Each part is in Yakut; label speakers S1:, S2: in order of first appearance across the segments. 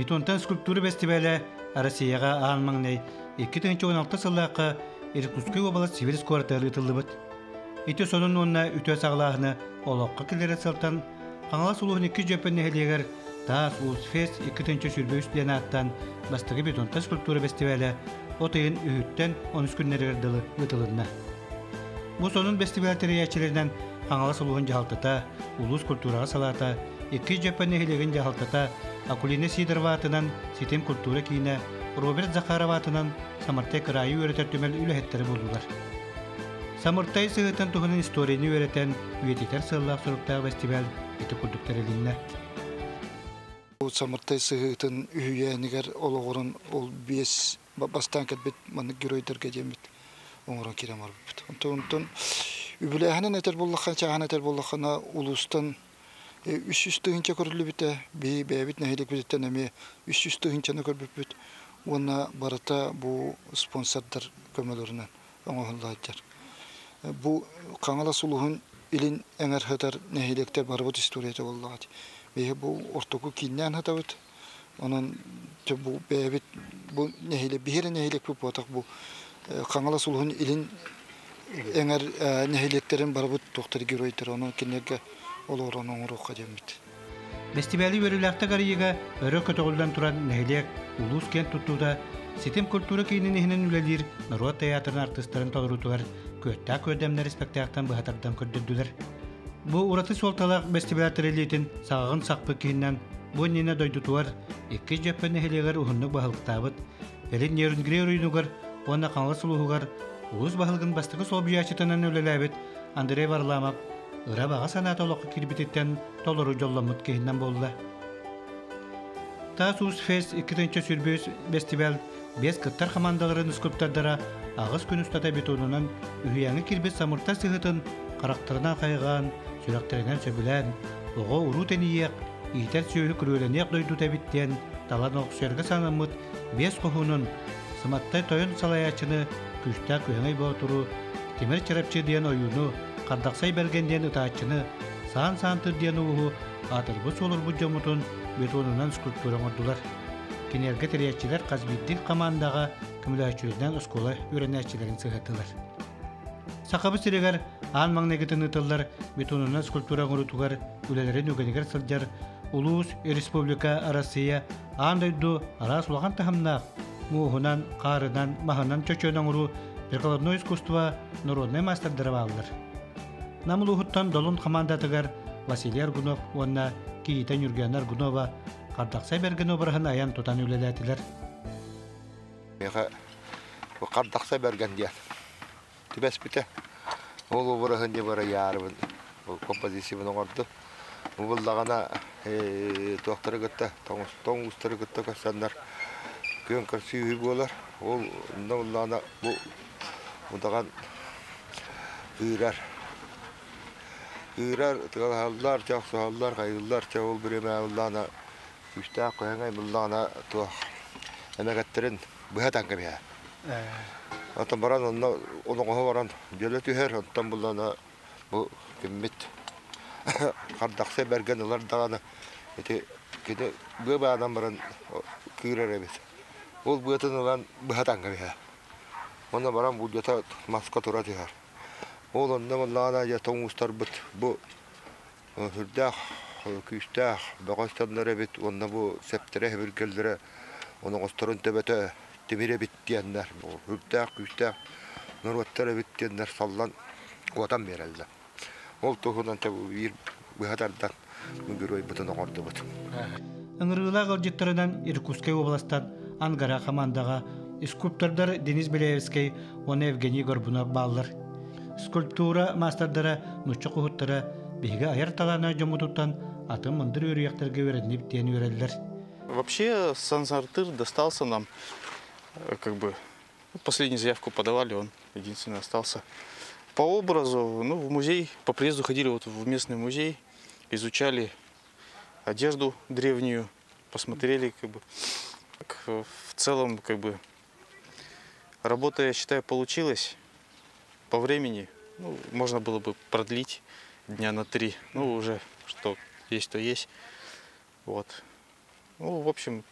S1: Бетонтан скульптура бэстибээлэ Россияҕа аан маҥнай 2016 сыллаахха Иркутскай уобалас Сибирь куоратыгар ыытыллыбыт. Ити сонун уонна үтүө саҕалааһыны олоххо киллэрэр сылтан Хаҥалас улууһун икки Дьөппөн нэһилиэгэр Таас Уус Фест 2023 диэн ааттаан бастакы бетонтан скульптура бэстибээлэ от ыйын үһүттэн онус күннэригэр дылы ыытылынна. Бу сонун бэстибээл тэрийээччилэринэн Хаҥалас улууһун дьаһалтата, улуус культураҕа салаата, икки Дьөппөн нэһилиэгин дьаһалтата, Акулина Сидорова аатынан Ситим культура киинэ, Роберт Захаров аатынан Самартай кыраайы үөрэтэр түмэл үлэһиттэрэ буоллулар. Самыртай сыһыытын туһунан историяны үөрэтэн, үйэтитэр сыаллаах соруктаах бэстибээл ити курдук тэрилиннэ.
S2: Самыртай сыһыытын үһүйээнигэр олоҕуран ол биэс бастаан кэлбит маннык геройдарга диэммит оҥорон киирэн барбыппыт. Онтон үбүлээһинин этэр буоллахха, чааһын этэр буоллаххына, улуустан 300 тыһыынча көрүллүбүтэ. Биһи бэйэбит нэһилиэкпититтэн эмиэ 300 тыһыынчаны көрбүппүт. Уонна барыта бу спонсордар көмөлөрүнэн оҥоһуллааччар. Бу Хаҥалас улууһун илин эҥэр сытар нэһилиэктэр барыбыт историята буоллаҕа. Биһи бу ортоку кииннээн сытабыт. Онон бу бэйэбит бу нэһилиэк биһи эрэ нэһилиэкпит буотах бу Хаҥалас улууһун илин эҥэр нэһилиэктэрин барыбыт туохтар геройдара онон кинилэргэ олорон оҥоруохха диэммит.
S1: Бэстибээли үөрүүлээхтик арыйыыга өрө көтөҕүллэн туран нэһилиэк, улуус киэн туттуута Ситим культура киинин иһинэн үлэлиир норуот театрын артыыстарын толоруутугар күөттээх күөрдэмнэр испэктээхтэн быһа тардан көрдөрдүлэр. Бу ураты суолталаах бэстибээл тэриллиитин саҕаҕын сахпыт киһинэн бу иннинэ дойдутугар иккис Дьөппөн нэһилиэгэр уһуннук баһылыктаабыт, кэлин Нерюнгри оройуонугар уонна Хаҥалас улууһугар улуус баһылыгын бастакы солбуйааччытынан үлэлээбит Андрей Варламов ыра баҕа санаата олоххо киирбититтэн толору дьолломмут киһинэн буолла. Таас Уус Фест 2023 бэстибээл биэс кыттар хамаандаларын скульптордара аҕыс күн устата бетонунан үһүйээҥҥэ киирбит самырта сыһытын харахтарынан хайҕаан, сүрэхтэринэн сөбүлээн, оҕо уруу тэнийиэх, иитэр сүөһү күрүөлэниэх дойдута эбит диэн талан олохсуйарга санаммыт биэс хоһуунун Сыматтай тойон салайааччыны Күүстээх Күһэҥэй Боотуру, Тимир Чарапчы диэн ойууну, Хардахсай Бэргэн диэн ытааччыны, Саан Саантыр диэн ууһу аатырбыт суолурбут дьоммутун бетонунан скульптура оҥордулар. Кинилэргэ тэрийээччилэр хас биирдии хамаандаҕа көмөлөһөөччүлэринэн оскуола үөрэнээччилэрин сыһыаттылар. Сахабыт сиригэр аан маҥнайгытын ыытыллар бетонунан скульптура оҥоруутугар үлэлэрин үгэнигэр сылдьар улуус, республика, Россия, аан дойду араас улахан таһымнаах мууһунан, хаарынан, маһынан чөчүөн оҥоруу прикладной искусство народнай маастардара бааллар. Нам улууһуттан Долун хамаандатыгар Василий Аргунов уонна кийиитэ Нюргена Аргунова Хардахсай Бэргэн обраһын айан тутан үлэлээтилэр.
S3: Миэхэ Хардахсай Бэргэн диэн түбэспитэ. Ол обраһын дьэ барайаарыбын композициябын оҥордум. Бу буллаҕына туохтары кытта тоҥ уустары кытта көрсөннөр күөн көрсүүһү буолар. Ол онно буллаҕына бу удаҕан ыырар. Ыырар, тыалаһаллар, чэ охсуһаллар, хайыыллар, чэ ол бириэмэ буллаҕына күүстээх көһөҥөй буллаҕына туох эмэгэттэрин быһа таҥка биһэ. Оттон баран онно олоҥоһо баран дьөлө түһэр, онтон буллаҕына бу киммит хардахса бэргэн ылар даҕаны ити кини быа баанан баран кыырар эбит. Ол быатын ылан быһа таҥка биһэ. Онно баран булдьата маска тура түһэр. Ол онно буоллаҕына дьэ тоҥуустарбыт бу сүрдээх күүстээх бөҕөстөннөр эбит уонна бу сэптэрэ сэбиргэллэрэ оноҕосторун төбөтө тимир эбит диэннэр сүрдээх күүстээх норуоттар эбит диэннэр саллан куотан биэрэллэр. Ол туһунан биир быһа тардан геройбутун оҥордубут.
S1: Ыҥырыылаах ыалдьыттарынан Иркутскай уобаластан Ангара хамаандаҕа скульптордар Денис Беляевскай уонна Евгений Горбунов бааллар. Скульптура маастардара, нуучча куһуттара биһиги айар талаана дьоммутуттан атын мындыр үөрүйэхтэргэ үөрэннибит диэн үөрэллэр.
S4: Вообще Сансартыр достался нам, как бы, последнюю заявку подавали, он единственный остался. По образу, ну, в музей, по приезду ходили вот в местный музей, изучали одежду древнюю, посмотрели, как бы. В целом, как бы, работа, я считаю, получилась. По времени, ну, можно было бы продлить дня на три. Ну, уже что есть, то есть. Вот. Ну, в общем,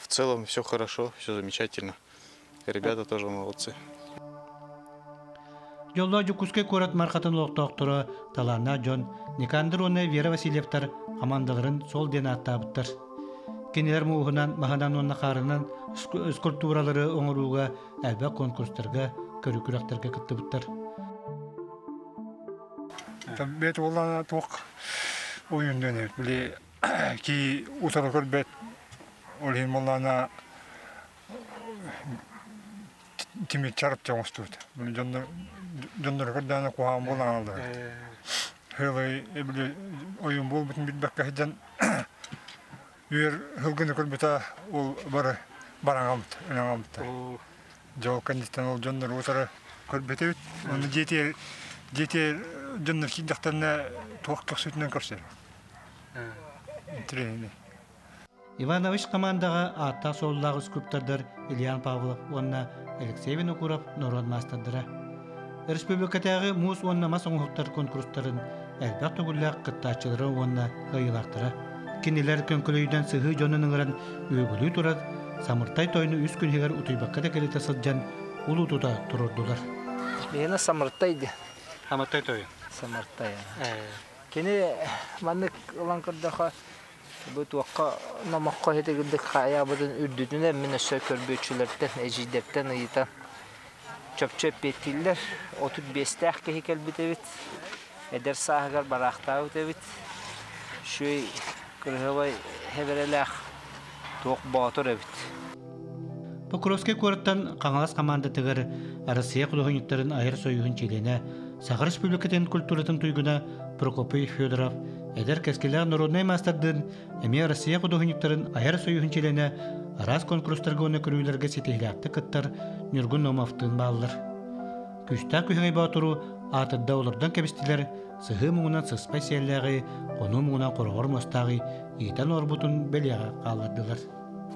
S4: В целом все хорошо, все замечательно. Ребята тоже молодцы.
S1: Дьоллоох Дьокуускай куорат Мархатын олохтоохторо талааннаах дьон Никандр уонна Вера Васильевтар хамаандаларын сол диэн ааттаабыттар. Кинилэр мууһунан, маһынан уонна хаарынан скульптуралары оҥорууга элбэх конкурстарга, көрүү күрэхтэргэ кыттыбыттар.
S5: Бэт уоллаана туох ойундун били ки утары көрбөт ол иһин буоллаана тимир чарапча оҥостубут. Дьоннор көрдөөнө куһаҕан буолан аллар. Хылай били ойуун буолбутун билбэккэ сылдьан үөр хылгыны көрбүтэ ол бары бараҥамыт, ынаҥамыт. Дьол кэнниттэн ол дьоннор утары көрбөтөбүт. Оны дьиэтигэр дьиэтигэр дьоннор киирдэхтэринэ туох көхсүтүнэн көрсөр. Интириэһинэй.
S1: Иванович хамаандаҕа ааттаах-суоллаах скульптордар Ильян Павлов уонна Алексей Винокуров норуот маастардара. Республикатааҕы муус уонна мас оҥоһуктар конкурстарын элбэх төгүллээх кыттааччылара уонна кыайыылаахтара. Кинилэр көҥкөлөйүнэн сыһыы дьонун ыҥыран үөгүлүү турар Самыртай тойону үс күн иһигэр утуйбакка да кэлитэ сылдьан улуутута туруордулар.
S6: Биһиэнэ Самыртай диэн.
S1: Самыртай тойон.
S6: Самыртай. Кини маннык ылан көрдөхө бу туохха номоххо иһитигирдик хаайаабытын үрдүтүнэн мин өссө көрбүөччүлэртэн, эдьиийдэртэн ыйытан чопчу эппиэттииллэр. 35-тээх киһи кэлбит эбит. Эдэр сааһыгар бараахтаабыт эбит. Үчүгэй кырыһабай хэбэрэлээх туох боотур эбит.
S1: Покровскай куораттан Хаҥалас хамаандатыгар Россия худуоһунньуктарын айар союһун чилиэнэ, Саха Республикатын культуратын туйгуна Прокопий Федоров, эдэр кэскилээх народнай маастардыын эмиэ Россия худуоһунньуктарын айар союһун чилиэнэ араас конкурстарга уонна көрүүлэргэ ситиһиилээхтик кыттар Ньургун Номовтыын бааллар. Күүстээх Күһэҥэй Боотуру аатырда олордон кэбистилэр, сыһыы муҥунан сыспай сиэллээҕи, хонуу муҥунан хороҕор муостааҕы иитэн олорбутун бэлиэҕэ хааллардылар.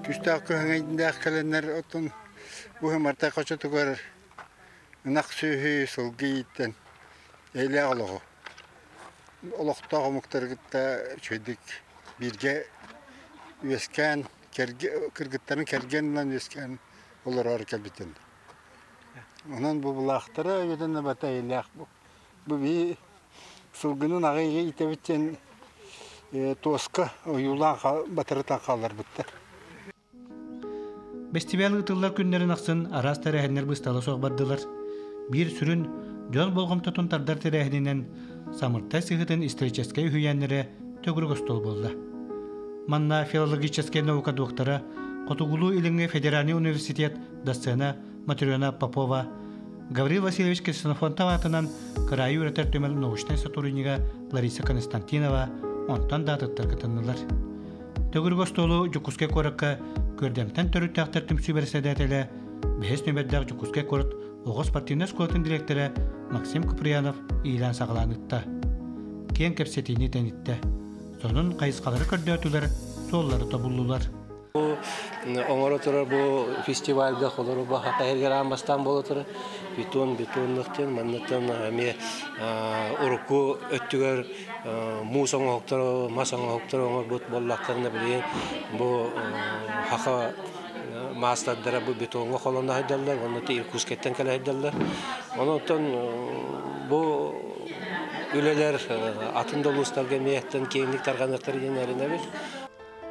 S7: Күүстээх күһэҥэйдээх кэлэннэр оттон бу Мартай хочотугар ынах сүөһү, сылгы ииттэн эйэлээх олоҕу олохтоох омуктары кытта үчүгэйдик бииргэ үөскээн, кыргыттарын кэргэн ылан үөскээн олороору кэлбитин. Онон бу булаахтара эбэтэн бата эйэлээх бу. Бу биһи сылгынын аҕай итэбит диэн туоска ойуулаан батарытан хаалларбыттар.
S1: Бэстибээл ыытыллар күннэрин ахсын араас тэрээһиннэр быыстала суох бардылар. Биир сүрүн дьон болҕомтотун тардар тэрээһининэн Самыртай сыһыытын историческай үһүйээннэрэ төгүрүк остуол буолла. Манна филологическай наука доктора, Хотугулуу-Илиҥҥи федеральнай университет доцена Матрена Попова, Гаврил Васильевич Ксенофонтов аатынан кыраайы үөрэтэр түмэл научнай сотруднига Лариса Константинова онтон да атыттар кытыннылар. Төгүрүк остуолу Дьокуускай куоракка Күөрдэмтэн төрүттээхтэр түмсүү бэрэссэдээтэлэ, бэһис нүмердээх Дьокуускай куорат оҕо спортивнай оскуолатын дириэктэрэ Максим Куприянов иилээн-саҕалаан ыытта. Киэҥ кэпсэтиини тэниттэ. Сонун хайысхалары көрдөөтүлэр, суоллары тобуллулар.
S8: Бу оҥоро турар бу фестивальга холору баха аан бастаан буола турар бетон бетонных диэн манныттан эмиэ урукку өттүгэр муус оҥоһуктары мас оҥоһуктары оҥорбут буоллахтарына билигин бу хаха маастардара бу бетоҥҥа холоно сылдьаллар уонна Иркутскайтан кэлэ сылдьаллар. Онон бу үлэлэр атын да улуустарга эмиэ киэҥник тарҕаныахтара диэн эрэнэбит.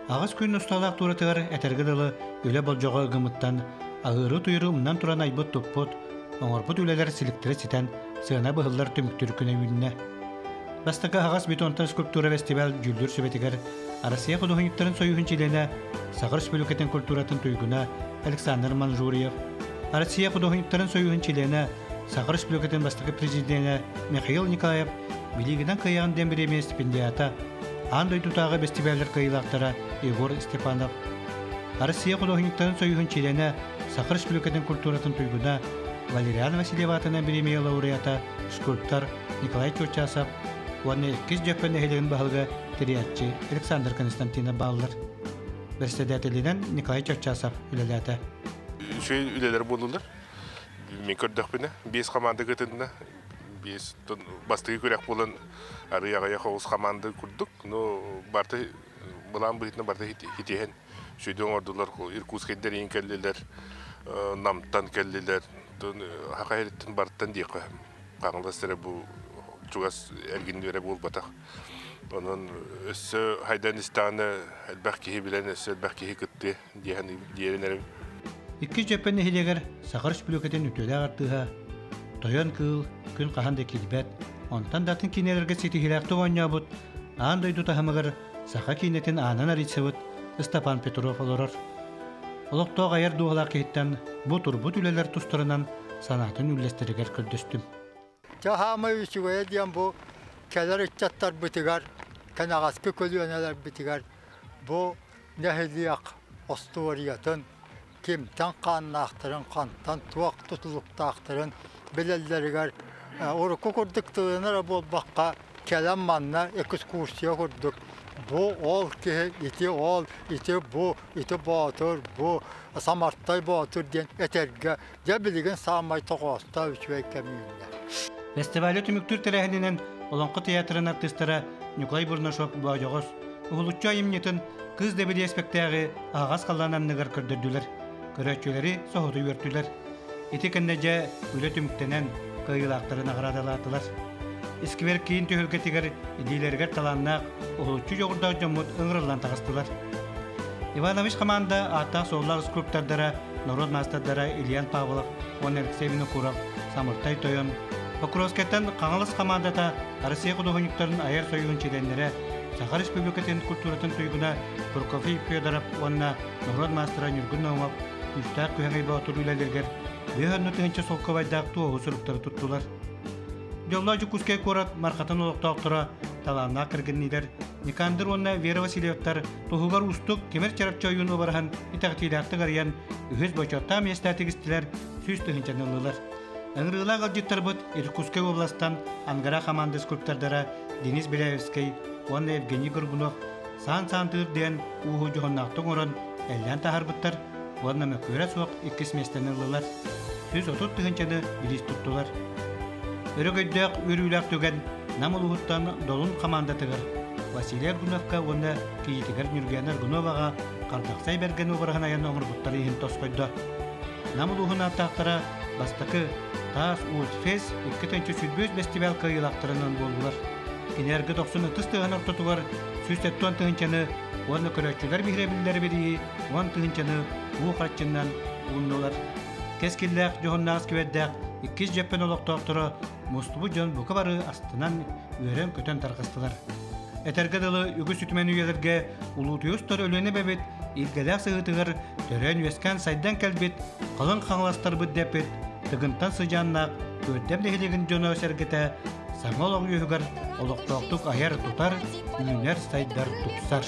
S1: Аҕыс күн усталаах туоратыгар этэргэ дылы үлэ болдьоҕо ыгымыттан аһыыры-утуйары умнан туран айбыт-туппут, оҥорбут үлэлэр силиктэрэ ситэн, сыана быһыллар түмүктүүр күнэ үүннэ. Бастакы аһаҕас бетонтан скульптура фестиваль дьүүллүүр сүбэтигэр Россия худуоһунньуктарын союһун чилиэнэ, Саха Республикатын культуратын туйгуна Александр Манжурьев, Россия худуоһунньуктарын союһун чилиэнэ, Саха Республикатын бастакы президенэ Михаил Николаев Билигинэн кыайаҕын диэн бириэмийэ стипендиата, аан дойдутааҕы бэстибээллэр кыайыылаахтара Егор Степанов, Россия худуоһунньуктарын союһун чилиэнэ, Саха Республикатын культуратын туйгуна Валериан Васильев аатынан бириэмийэ лауреата, скульптор Николай Чурчасов уонна иккис Дьөппөн нэһилиэгин баһылыга тэрийээччи Александр Константинов бааллар. Бэрэссэдээтэлинэн Николай Чурчасов үлэлээтэ.
S9: Үчүгэй үлэлэр буоллулар. Мин көрдөхпүнэ, биэс хамаанда кытынна. Биэс бастакы күрэх буолан арый аҕыйах оҕус хамаанда курдук. Но барыта былаан быһыытынан барыта хитиһэн Сүдү оҥордулар, Иркутскайдар иин кэллилэр, Намтан кэллилэр, Хаха эриттин барыттан диэххэ Хаҥалас эрэ бу чугас эргин эрэ буолбатах. Онон өссө хайдан истэҕинэ элбэх киһи билэн, өссө элбэх киһи кыттыа диэһэн диэрин эрэ.
S1: Иккис Дьөппөн нэһилиэгэр Саха Республикатын үтүөлээх артыыһа Тойон Кыыл күн хаһан да киирбэт, онтон да атын киинэлэргэ ситиһиилээхтик оонньообут аан дойду таһымыгар саха киинэтин аанын арыйсыбыт Ыстапаан Петров олорор. Олохтоох айар дууһалаах киһиттэн бу турбут үлэлэр тустарынан санаатын үллэстэригэр көрдөстүм.
S10: Чаһаамай үчүгэйэ диэн бу кэлэр ыччаттарбытыгар, кэнэҕэски көлүөнэлэрбитигэр бу нэһилиэк остуоруйатын кимтэн хааннаахтарын, хантан туох тутулуктаахтарын билэллэригэр урукку курдук тылынан эрэ буолбакка, кэлэн манна экскурсия курдук бу ол киһи ити ол, ити бу, ити боотур, бу Самартай боотур диэн этэргэ дьэ билигин саамай тоҕоостоох үчүгэй кэм үүннэ.
S1: Фестивали түмүктүүр тэрээһининэн Олоҥхо театрын артыыстара Ньукулай Бурнашов Боодьоҕос уһулуччу айымньытын Кыыс Дэбилийэ испэктээҕи аһаҕас халлаан анныгар көрдөрдүлэр, көрөөччүлэри соһуту үөртүлэр. Ити кэннэ дьэ үлэ түмүктэнэн, кыайыылаахтары наҕараадалаатылар. Искибэр киин түһүлгэтигэр илиилэригэр талааннаах, уһулуччу дьоҕурдаах дьоммут ыҥырыллан таҕыстылар. Иванович хамаанда ааттаах-суоллаах скульптордара, норуот маастардара Ильян Павлов уонна Алексей Винокуров, Самыртай Тойон, Покровскайтан Хаҥалас хамаандата Россия худуоһунньуктарын айар сойуһун чилиэннэрэ, Саха Республикатын культуратын туйгуна Прокофий Федоров уонна норуот маастара Ньургун Наумов күүстээх күһэҥэй боотур үлэлэригэр 510 солкуобайдаах туоһу суруктары туттулар. Дьоллоох Дьокуускай куорат Мархатын олохтоохторо талааннаах кэргэнниилэр Никандр уонна Вера Васильевтар туһугар уустук Тимир Чарапчы ойуун уобараһын итэҕэтиилээхтик арыйан үһүс бочуоттаах миэстэ тигистилэр, 100 тыһыынчаны ыллылар. Ыҥырыылаах ыалдьыттарбыт Иркутскай уобаластан Ангара хамаанда скульптордара Денис Беляевскай уонна Евгений Горбунов Саан Саантыыр диэн ууһу дьоһуннаахтык оҥорон эллээн таһаарбыттар уонна мөккүөрэ суох иккис миэстэни ыллылар. 130 тыһыынчаны бириис туттулар. Өрөгөйдөөх үөрүүлээх түгэн Нам улууһуттан Долун хамаандатыгар Василий Аргуновка уонна кийиитигэр Ньургуяна Аргуноваҕа Хардахсай Бэргэн уобараһын айан оҥорбуттар иһин тосхойдо. Нам улууһун ааттаахтара бастакы Таас Уус Фес 2 бэстибээл кыайыылаахтарынан буоллулар. Кинилэргэ дохсун ытыс тыаһын ортотугар 170 тыһыынчаны уонна көрөөччүлэр биһирэбиллэри бирииһи 10 тыһыынчаны уу харчынан ууннулар. Кэскиллээх дьоһуннаах сквердээх иккис дьөппөн олохтоохторо мустубут дьон бука бары астынан үөрэн-көтөн тарҕастылар. Этэргэ дылы үгүс үтүмэн үйэлэргэ улуутуйустар Өлүөнэ эбэбит илгэлээх сыһыытыгар төрөөн-үөскээн сайдан кэлбит халыҥ хаҥаластарбыт дэппит Тыгынтан сыдьааннаах Күөрдэм нэһилиэгин дьоно-сэргэтэ саҥа олох үөһүгэр олохтоохтук айар-тутар, үүнэр-сайдар, тупсар.